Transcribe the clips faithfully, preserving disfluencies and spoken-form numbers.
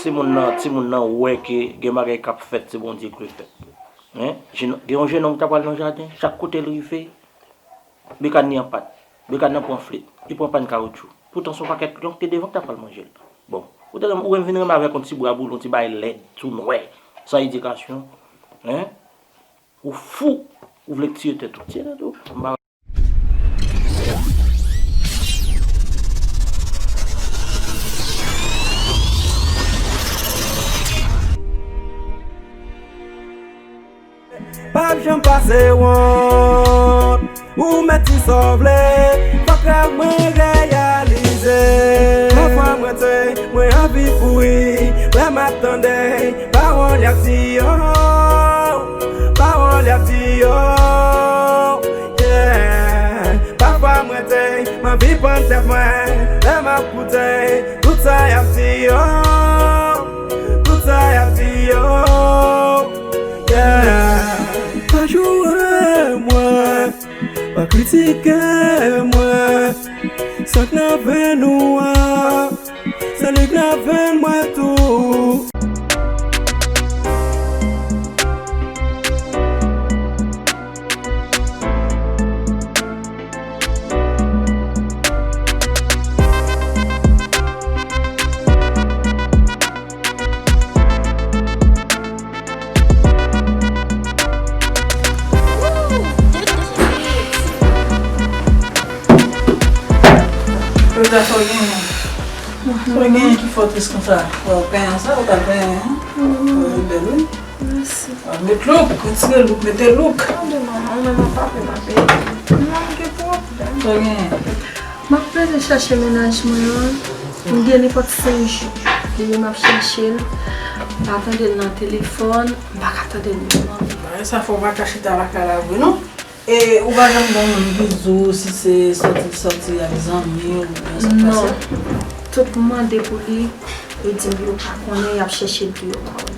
Timoun nan, timoun nan wè ke gen bagay k ap fèt, se Bondye ki fèt. Hein? Gen yon jennonm ki ta pral nan jaden, chak kote l rive, bekàn li an pat, bekàn nan pran flit, li pran pàn kawotchou. Poutan se yon pakèt lyon ki te devan ki ta pral manje l. Bon, ou te renmen, ou vin renmen avèk yon ti bwa boul, yon ti bagay lèd, tou nwè, san edikasyon. Hein? Ou fou, ou vle tiye tèt ou. Tiye tèt ou. M pa P ap janm pase wont. Ou mèt di sa w vle, fòk rèv mwen reyalize. Pafwa mwen te, mwen anvi kouri, lè m ap tande pawòl y ap di yo, pawòl y ap di yo. Yeah. Pafwa mwen te, m anvi pann tèt mwen, lè m ap koute tout sa y ap di yo, tout sa y ap di yo. Yeah. Pa joure mwen, pa kritike mwen. Sa k nan venn ou an, se li k nan venn mwen tou. Jodya, sa w genyen? Sa w genyen ki fò tris konsa? Wè, w penyen sa, ou t al penyen, hein? Wè, li bèl, wi. Mèsi. Al met look, retire look, mete look. Tande manman, ou menm w ap ape m ap ede. Non, m gen pwoblèm. Sa w genyen? M ap plede chèche mennaj mwen an. M gen nenpòt senk jou. Depi m ap chèche l, m pa tande l nan telefòn, m pa ka tande l menm. Bagay sa fè w pa ka chita lakay la vre non. E ou pa janm gen yon moun ki di w si se sòti l sòti ak zanmi l oubyen sa k pase? Non. Tout m mande pou li, yo di m yo pa konnen, y ap chèche l tou, yo pa wè l.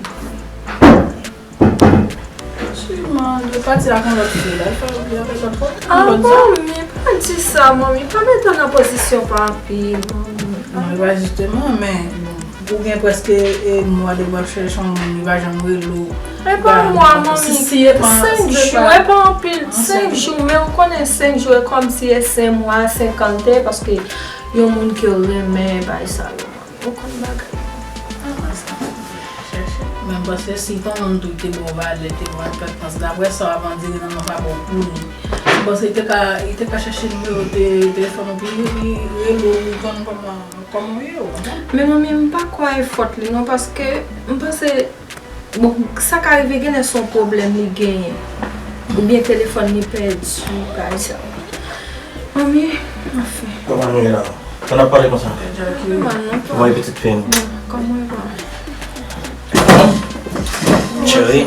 Swiman, yo pati ak yon lòt fi la, li fè l oubli avèk lòt fi. Ah, manmi, pa di sa, manmi. Pa met w nan pozisyon pa anpil, manmi. Non, e pa jisteman, men bon, ou gen prèske e mwa depi w ap chèche yon moun, li pa janm rele w. E pa mwa, manmi. Senk jou, e pa anpil. Senk jou, men ou konnen senk jou e kòmsi e senk mwa, senk an l te ye, paske yon moun ke w renmen, bay sa yo. Ou konn bagay. Chèche. Men m panse si ton nonm tou te ba w valè, te ba w enpòtans, daprè sa w ap andire nan nonm pa ba w pou li. M panse li te ka, li te ka chèche nimewo te, telefòn ou pou li, li rele w, li konn kòman, kòman w ye, w konprann? Men manmi, m pa kwè e fòt li non, paske m panse, bon, sa ka rive genlè se yon pwoblèm li genyen. Oubyen telefòn li pèdi, bagay sa. Manmi, anfen. Kòman nou ye la? Sa n ap pale konsa? Ou voye pitit fi m. Kòman e va? Cheri.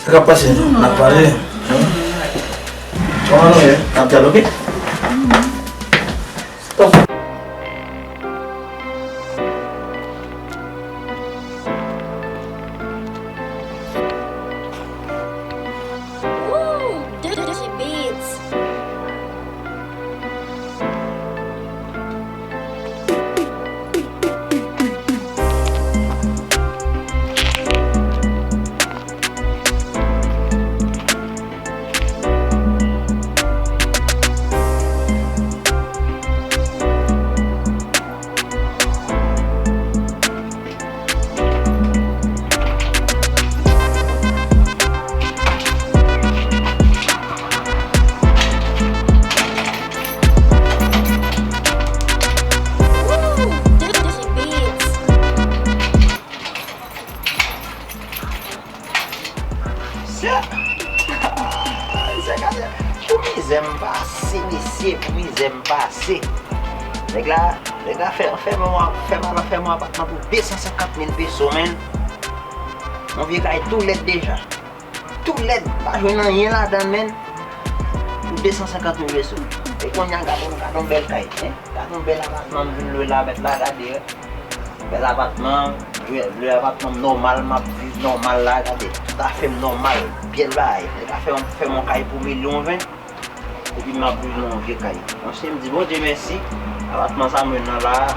Sa k ap pase? N ap pale. Kòman nou ye? N ap dyaloge? Mesye, mesye, gade pou mizè m pase, mesye, pou mizè m pase. Nèg la, nèg la fè, fè m, fè m al fè m yon apatman pou de san senkant mil peso, menn. Yon vye kay tou lèd deja. Tou lèd, pa jwenn anyen ladan l, menn. Pou de san senkant mil peso. E kounye a, gade, gade yon bèl kay, hein? Gade yon bèl apatman m vin lwe la, mèt la, gade, hein? Bèl apatman, lwe, lwe apatman m nòmal, m ap viv nòmal la, gade, tout afè m nòmal, bèl bagay. Nèg la fè m, fè m yon kay pou milyon ven, epi m ap viv nan yon vye kay. Monchè, m di Bondye mèsi, Apatman sa mwen nan la,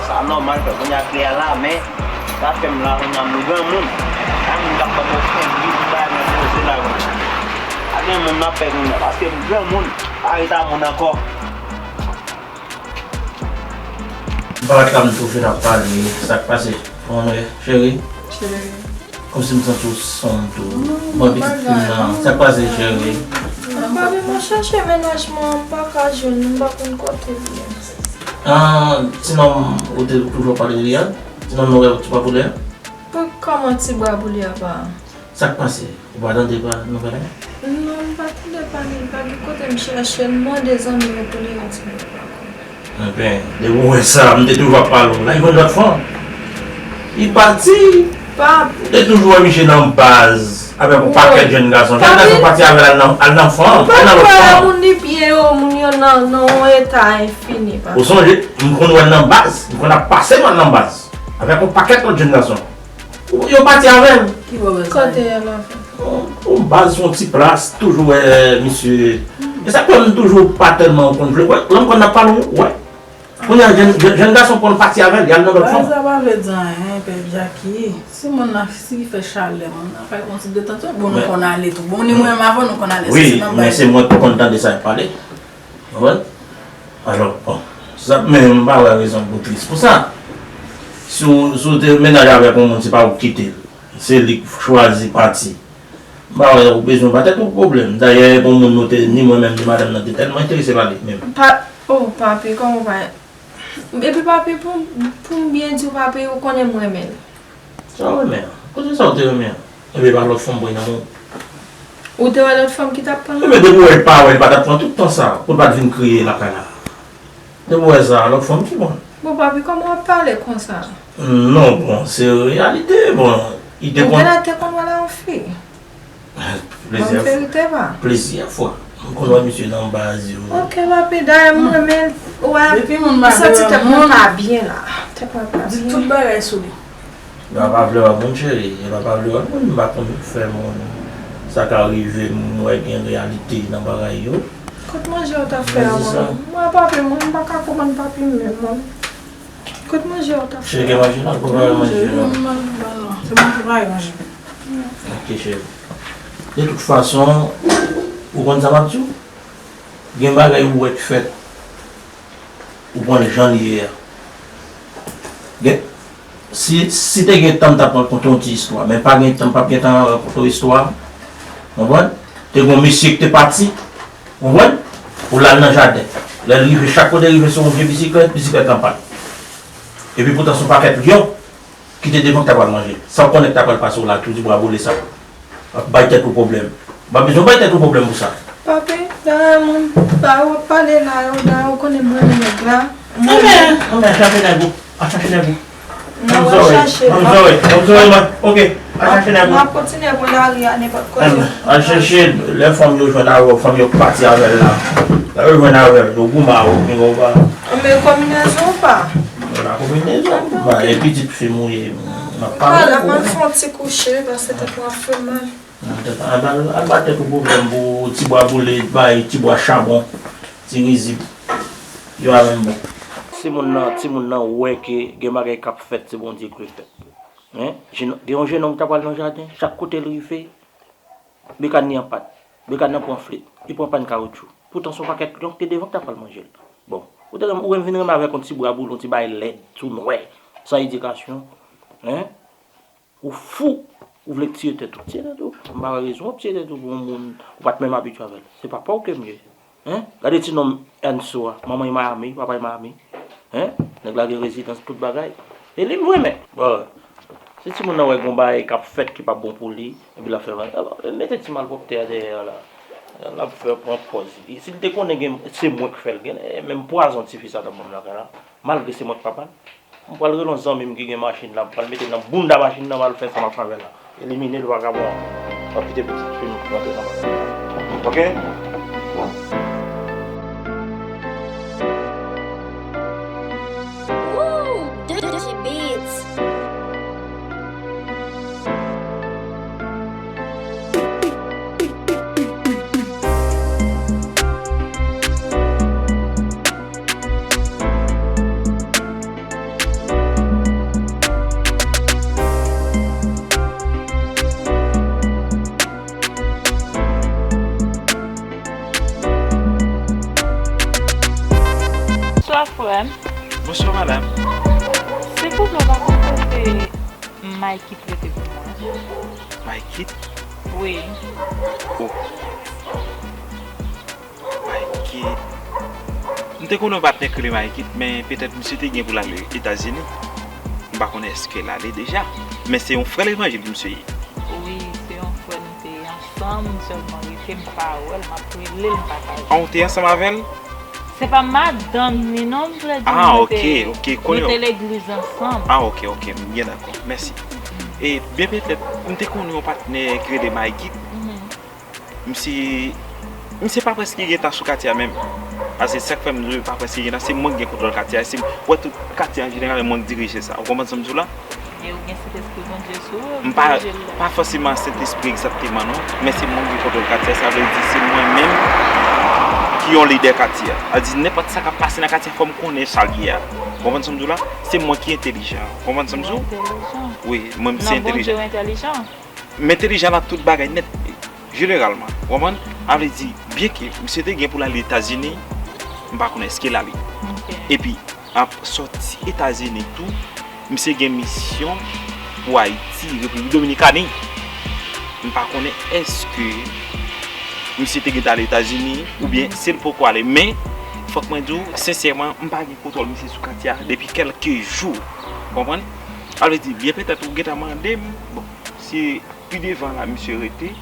sa nòmal, fè kounye a kle a la, men sa fè m la kounye a m granmoun. Pa moun k ap ban m okenn ri pou bagay mwen poze la kounye a. Pa gen moun m ap fè kounye a, paske m granmoun, pa ret a moun ankò. M pa t ka m tou fin ap pale, sa k pase? Kòman w ye, cheri? Cheri. Kòmsi m santi w sonm tou. Non, mwen pitit fi m nan. Sa k pase, cheri? M pa vin, mwen chèche mennaj mwen, m pa ka jwenn li, m pa konn kote l ye. Ah, ti nonm ou te toujou pale de li a? Ti nonm nou wè ti bwa boule a? Pou kòman ti bwa boule a pa? Sa k pase? Ou pa tande pa nouvèl la? Non, m pa tande pale, pa gen kote m chèche l, m mande zanmi yo pou li yon ti bwa boule. Enben, depi w wè sa, m te toujou ap pale w la, li jwenn lòt fanm. Li pati. Papi. M te toujou wè misye nan baz avèk yon pakèt jèn gason. Jèn gason pati avè l al nan, al nan fanm, al nan lòt fanm. Moun li byen yo, moun yo nan, nan yon eta enfini, papi. Ou sonje, m konn wè l nan baz, m konn ap pase m al nan baz avèk yon pakèt lòt jèn gason. Yo pati avè l. Ki bò baz sa ye? Kote y al avè l? Yon baz, yon ti plas, toujou wè misye. E sa k fè m toujou pa tèlman konn vle wè. Lè m konn ap pale, w wè. Kounye a, jèn, jèn, jèn gason pran l pati avè l, y al nan lòt fanm. Bagay sa pa vle di anyen, Pè Jacky. Si moun nan, si li fè chalè, moun nan fè yon ti detante, bon, nou konn ale tou. Bon, ni mwen menm avè w, nou konn ale. Wi, men se mwen ki konn tande sa y ap pale. Ou konprann? Alò, bon, sa, men m pa wè rezon pou tris pou sa. Si w, si w te mennaj avèk yon moun, se pa ou ki kite l. Se li k chwazi pati. M pa wè ou bezwen ba tèt ou pwoblèm. Dayè, bon moun nou te, ni mwen menm, ni madanm nan te tèlman enterese pa li menm. Pa, oh, papi, kòman w pa. Epi, papi, pou, pou m byen di w, papi, ou konnen m renmen l. Sa w renmen an? Kote sa w te renmen an? Enben, pa lòt fanm pran nan men w. Ou te wè lòt fanm ki t ap pran nan men w? Enben, depi w wè l pa wè, l pa t ap pran tout tan sa pou l pa t vin kriye lakay la. Depi w wè sa, lòt fanm ki pran. Bon, papi, kòman w ap pale konsa? Non, bon, se reyalite, bon, li te konn. Ou genlè te konn wè l a yon fi. Plizyè fwa. Ban m verite pa. Plizyè fwa. M konn wè misye nan baz yo. Ok, papi, dayè m renmen l. Wè, m santi tèt mwen pa byen la. Tèt mwen pa byen. Di tout bagay sou li. Epa pa vle wè moun, cheri. Epa pa vle wè moun, m pa konn fè moun. Sa ka rive, m wè gen reyalite nan bagay yo. Kot manje w t ap fè a, mwen? Mwen, papi, mwen, m pa ka konprann papi m menm, mwen. Kot manje w t ap fè? Cheri, gen manje la, ou pa manje la. Se manje pa manje. Ok, cheri. De tout fason, ou konn sa m ap di w? Gen bagay ou wè k fèt, ou pran l jan l ye a. Gen, si, si te gen tan, m t ap rakonte yon ti istwa, men pa gen tan, m p ap gen tan rakonte w istwa. Konprann? Te gen yon mesye ki te pati, konprann? Pou l al nan jaden. Lè l rive, chak kote l rive, se yon vye bisiklèt, bisiklèt lan pann. Epi poutan, se yon pakèt lyon ki te devan k ta pral manje. Sa w konnen k ta pral pase w la, tou ti bwa boule sa. W ap bay tèt ou pwoblèm. W pa bezwen bay tèt ou pwoblèm pou sa. Papi, dayè moun, dayè w ap pale la yo, dayè w konnen m renmen nèg la. Mwen menm. Anben, anben, chache nèg ou. Al chache nèg ou. Mwen ap chache l. Ann zòrèy, ann zòrèy, mwen. Ok, al chache nèg ou. M ap kontinye pran lari a nenpòt kote. Al chache l. Lè fanm yo jwenn avè w, fanm yo k pati avè l la. Lè yo jwenn avè l, yo goumen avè w, men yo pa. Anben konbinezon ou pa? Mwen pa konbinezon. Mwen e pitit fi m ou ye. M ap pale. Ala, m al fè yon ti kouche, paske tèt mwen ap fè m mal. Al ba, al ba tèt ou pwoblèm pou ti bwa boule, bay ti bwa chabon, ti rizib. Yo a menm bon. Timoun nan, timoun nan wè ke gen bagay k ap fèt, se Bondye ki fèt. Hein? Gen yon jennonm ki ta pral nan jaden, chak kote l rive, bekàn li an pann. Bekàn nan pran flit, li pran pann kawotchou. Poutan se yon pakèt lyon ki te devan ki ta pral manje l. Bon, ou te renmen, ou vin renmen avèk yon ti bwa boule, yon ti bagay lèd, tou nwè, san edikasyon. Hein? Ou fou! Ou vle tire tèt ou. Tire tèt ou. M pa wè rezon w ap tire tèt ou pou yon moun ou pa t menm abitye avè l. Se papa w ke m ye. Hein? Gade ti nonm Enso a. Manman l Miami, papa l Miami. Hein? Nèg la gen rezidans, tout bagay. E li m renmen. Bon. Si timoun nan wè gon bagay k ap fèt ki pa bon pou li, epi l ap fè bagay, mete ti malpwòpte a dèyè a la. L ap fè pran pòz. Si l te konnen gen, se mwen k fè l, gen, menm pwazon tifi sa t ap ban m lakay la. Malgre se mwen k papa l. M pral rele yon zanmi m ki gen machin la, m pral mete l nan bounda machin nan, m al fè sa m ap fè avè l la. Elimine l, vagabon an. M ap kite pitit fi m rantre nan machin nan. Ok? Woo! Dirty Beats. Bonswa, madanm. Silvouplè, w pa konn kote Maykit rete pou mwen? Maykit? Wi. Oh. Maykit. M te konnen yon patnè k rele Maykit, men petèt misye te gen pou l ale Etazini. M pa konnen èske l ale deja. Men se yon frè levanjil misye ye. Wi, se yon frè nou te ansanm, sèlman rete m pa wè l, m ap rele l, m pa ka jwenn. Ah, ou te ansanm avè l? Se pa madanm li non, m vle di ah, nou ok, te, ok, konnen nou te legliz ansanm. Ah, ok, ok, m byen dakò. Mèsi. E byen petèt, m te konnen yon patnè ki rele Maykit. Mhm. Misye, misye pa prèske gentan sou katye a menm. Paske sa k fè m di w pa prèske gentan, se mwen ki gen kontwòl katye a. Se, w wè tout katye an jeneral, mwen k dirije sa. Ou konprann sa m di w la? E ou gen Sentespri Bondye sou ou, ou dirije l la. M pa, pa fòseman Sentespri egzakteman non, men se mwen ki gen kontwòl katye a, sa vle di se mwen menm ki yon lidè katye a. Sa vle di nenpòt sa k ap pase nan katye a, fò m konnen sa l ye a. Ou konprann sa m di w la? Se mwen ki entèlijan. Ou konprann sa m di w? Ou entèlijan. Wi, mwen, m se entèlijan. Nan Bondye, ou entèlijan. M entèlijan nan tout bagay nèt, jeneralman. Ou konprann? Sa vle di, byenke misye te gen pou l ale Etazini, m pa konnen èske l ale. Ok. Epi, ap sòti Etazini tou, misye gen misyon pou Ayiti, Repiblik Dominikani. M pa konnen èske misye te gentan ale Etazini, oubyen si l poko ale. Men, fòk mwen di w, sensèman, m pa gen kontwòl misye sou katye a depi kèlke jou. Ou konprann? Sa vle di, byen petèt ou gentan mande m, bon, si pi devan la misye rete,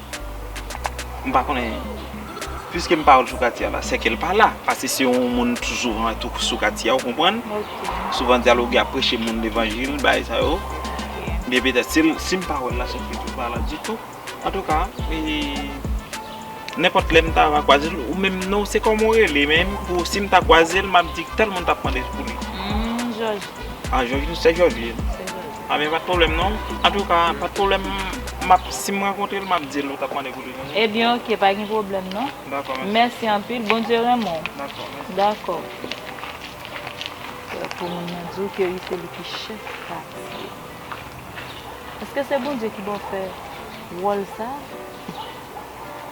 m pa konnen, piske m pa wè l sou katye a la, sèke l pa la, paske se yon moun tou souvan tou sou katye a, ou konprann? Ok. Souvan dyaloge ap preche moun levanjil, bagay sa yo. Ok. Byen petèt, si l, si m pa wè l la, sèke l pa la ditou. Antouka, e, nenpòt lè m ta va kwaze l, ou menm non, se kòman w rele, men pou, si m ta kwaze l, m ap di tèl moun t ap mande pou li. Hmm, Jòj. Ah, Jòj, se Jòj li ye. Se Jòj. Ah, men pa t pwoblèm non. Antouka, pa t pwoblèm, m ap, si m rankontre l, m ap di l ou t ap mande pou li. Ebyen, ok, pa gen pwoblèm non. Dakò, mèsi. Mèsi anpil, Bondye renmen w. Dakò, mèsi. Dakò. Pou moun nan di w ke li se li ki chèf katye. Èske se Bondye ki ba w fè wòl sa?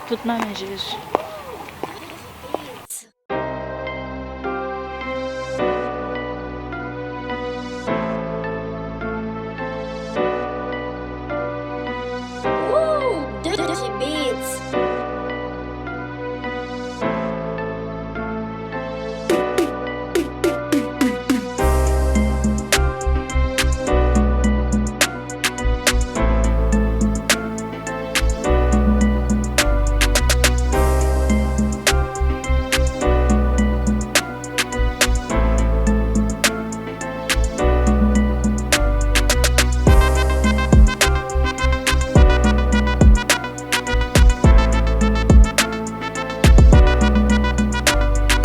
Tout nan men Jezi. Woo! Dirty Beats.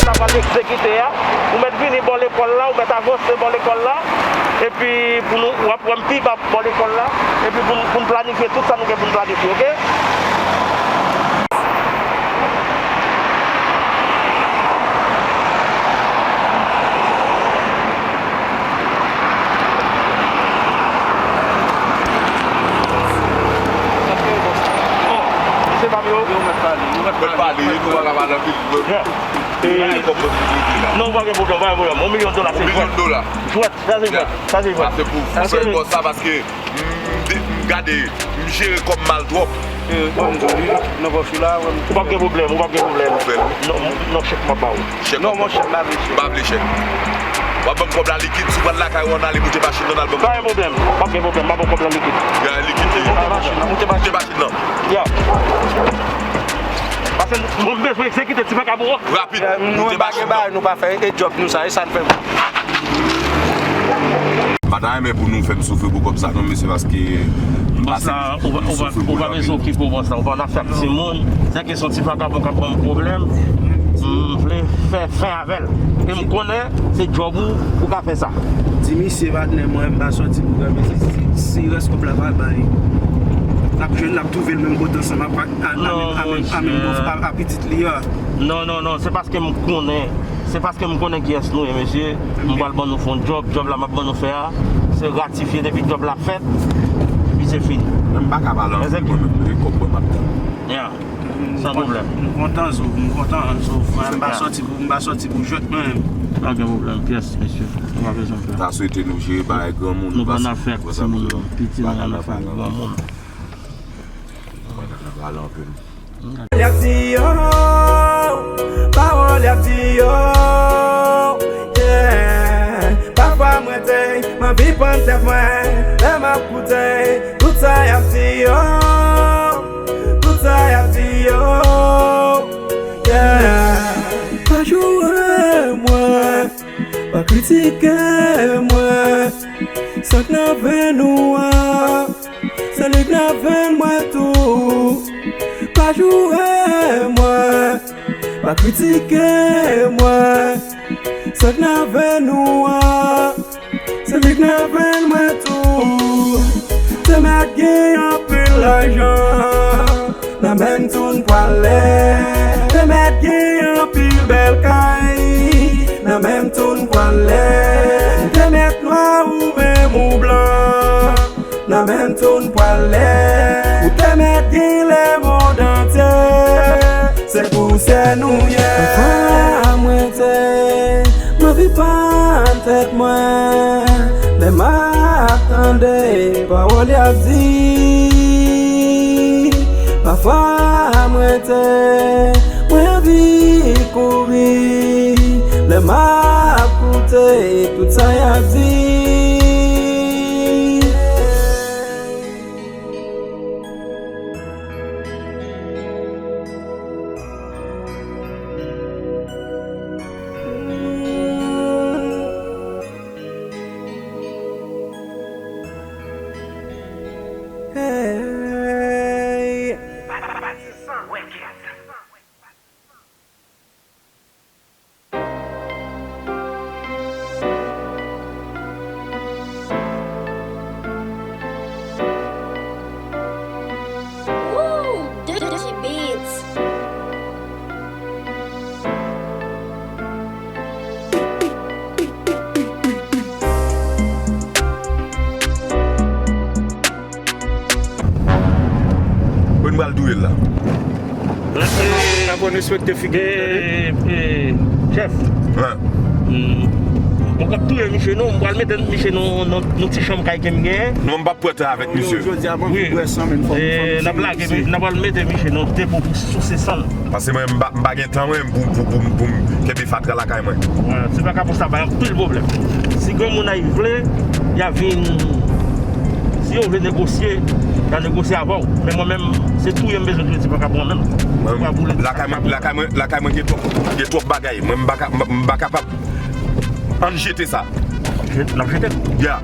Sa pral egzekite a, ou mèt vini bò lekòl la, ou mèt avanse bò lekòl la, epi pou nou, w ap wè m pi ba bò lekòl la, epi pou n, pou n planifye tout sa nou gen pou n planifye, oke? Mesye pa m yo. Yo mèt pale, yo mèt pale. Mèt pale, nou pa ka pale anpil. Non, pa gen pwoblèm, pa gen pwoblèm. Yon milyon dola, se jwèt. Yon milyon dola. Jwèt, sa se jwèt, sa se jwèt. Sa se pou fè bòs la, paske m, m gade, m jere kòb mal twòp. Ou p ap gen pwoblèm, ou p ap gen pwoblèm. Non, non, chèk m ap ba w. Chèk. Non, monchè, m pa vle chèk. M pa vle chèk. W ap ban m kòb la likid, si w pral lakay ou ann ale moute machin nan, al ban m. Pa gen pwoblèm, p ap gen pwoblèm, m ap ba w kòb la likid. Gen likid li ye. Moute machin nan, moute machin nan. Ya. Paske nou bezwen egzekite ti vakabon an. Rapid, moute machin nan. Nou pa gen bagay, nou pa fè, e djòb nou sa, e sa n fè. M pa ta renmen pou nou fè m soufri pou kòb sa non, mesye, paske m pase m soufri pou l anpil. Bòs la, ou pa, ou pa, ou pa bezwen okipe w, bòs la, ou pa nan afè ak timoun. Se kesyon ti vakabon k ap ban m pwoblèm. M vle fè fen avè l. E m konnen se djòb ou, ou ka fè sa. Di misye patnè mwen, m pa sòti pou kòb, mesye, si, si rès kòb la pa bay. N ap jwenn, n ap twouve l menm kote ansanm ak, a, a, a, a pitit li a. Non, non, non, se paske m konnen. Se paske m konnen kiyès nou ye, mesye. M pral ban nou fè yon djòb. Djòb la m ap ban nou fè a, se ratifye depi djòb la fèt, epi se fini. Men m pa ka pale anpil mwen menm, e kòb mwen m ap tann. Ya. San pwoblèm. M kontan, Zo, m kontan, Zo, frè. M pa sòti pou, m pa sòti pou jwèt mwen menm. Pa gen pwoblèm pyès, mesye. Nou pa bezwen pè. Ta swete nou jere bagay granmoun. Nou pa nan afè ak timoun non. Piti nou nan afè ak granmoun. Mwen nan pale anpil. Y ap di yo, pawòl y ap di yo, yeah. Pafwa mwen te, m anvi pann tèt mwen, lè m ap koute tout sa y ap di yo, tout sa y ap di yo, yeah. Pa joure mwen, pa kritike mwen, sa k nan venn ou an. Se li k nan venn mwen tou. Pa joure mwen, pa kritike mwen. Sa k nan venn ou an, se li k nan venn mwen tou. Te mèt gen anpil lajan nan men m tou n pwale. Te mèt gen anpil bèl kay nan men m tou n pwale. Te mèt nwa ou menm ou blan nan men m tou n pwale. Ou te mèt gen lemonn antye, se pou sè nou ye. Pafwa mwen te, m anvi pann tèt mwen, lè m ap tande pawòl y ap di. Pafwa mwen te, mwen anvi kouri, lè m ap koute tout sa y ap di. Hey. Ooh, Dirty Beats. Bon, m pral touye l la. Aprann respekte figi. E, e, chèf. Hmm. Mwen p ap touye misye non, m pral mete misye nan, nan, nan ti chanm kay ke m genyen. Non, m p ap pran tan avèk misye. Jodi a, m anvi bwè san, men fò m, fò m, n ap lage, n ap al mete misye nan depo pou souse san l. Paske mwen, m pa, m pa gen tan, mwen, pou, pou, pou, pou m kenbe fatra lakay mwen. Wè, se pa ka pou sa bay anpil pwoblèm. Si granmoun ay vle, y a vin, si yo vle negosye, y a negosye avè w. Men mwen menm, se touye m bezwen touye ti panka pou mwen menm. Mwen, lakay mwen, lakay mwen, lakay mwen gen twòp, gen twòp bagay. Mwen, m pa ka, m, m pa kapab. Ann jete sa. Jet-, n ap jete l? Ya.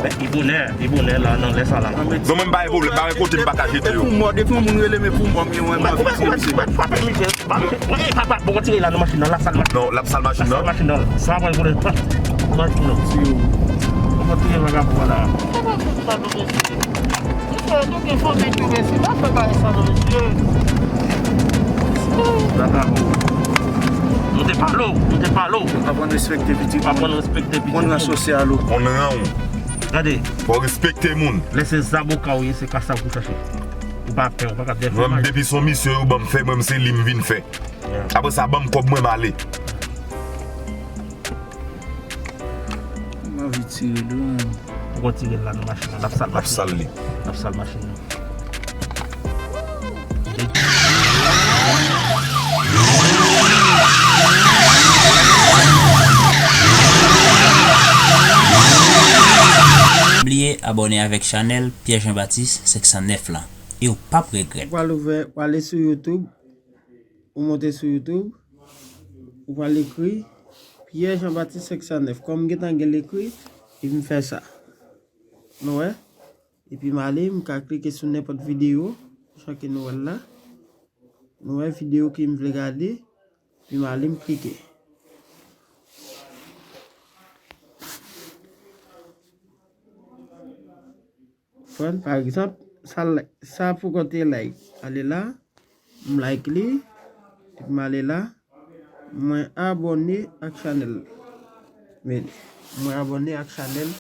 Men, li bonè, li bonè la, nan lè sa la. Non, men m pa gen pwoblèm, pa gen kote m pa ka jete yo. Depi yon moun rele men pou mò, men mwen, mwen anvi tiye misye. Frape misye. Ba, e, papa, poko tire la nan machin nan, la sal machin. Non, l ap sal machin nan. La sal machin nan. Sa pa pran kote machin nan. Si yo. Poko tire vagabon la. Sa pa fouti pa tou mesye. Mesye, nou gen fanmi tou mesye. Pa fè bagay sa non mesye. Vagabon. Nou te pale w, nou te pale w. Aprann respekte pitit. Aprann respekte pitit. Konn ran sosyal ou. Konn ran ou. Gade. Fò w respekte moun. Lè se zaboka ou ye, se kasav ou chache. Ou pa pè, ou pa ka defè. Mwen, depi se yon misyon yo ban m fè, mwen, se li m vin fè. Apre sa, ban m kòb mwen, m ale. M anvi tire l wi. Ou konn tire l la nan machin nan, l ap sal machin nan. L ap sal li. L ap sal machin nan. Bliye abòne avèk chanèl Pierre Jean Baptiste senk san nèf la, e w p ap regrèt. Ou pral ouvè, ou ale sou YouTube, ou monte sou YouTube, ou pral ekri Pierre Jean Baptiste senk san nèf. Kòm m gentan gen l ekri, epi m fè sa. Nou wè? Epi m ale, m ka klike sou nenpòt videyo, jan ke nou wè l la. Nou wè videyo ke m vle gade, epi m ale, m klike. Konprann? Pa egzanp, sa, sa poko te like. Ale la, m like li, epi m ale la, mwen abòne ak chanèl. Men, mwen abòne ak chanèl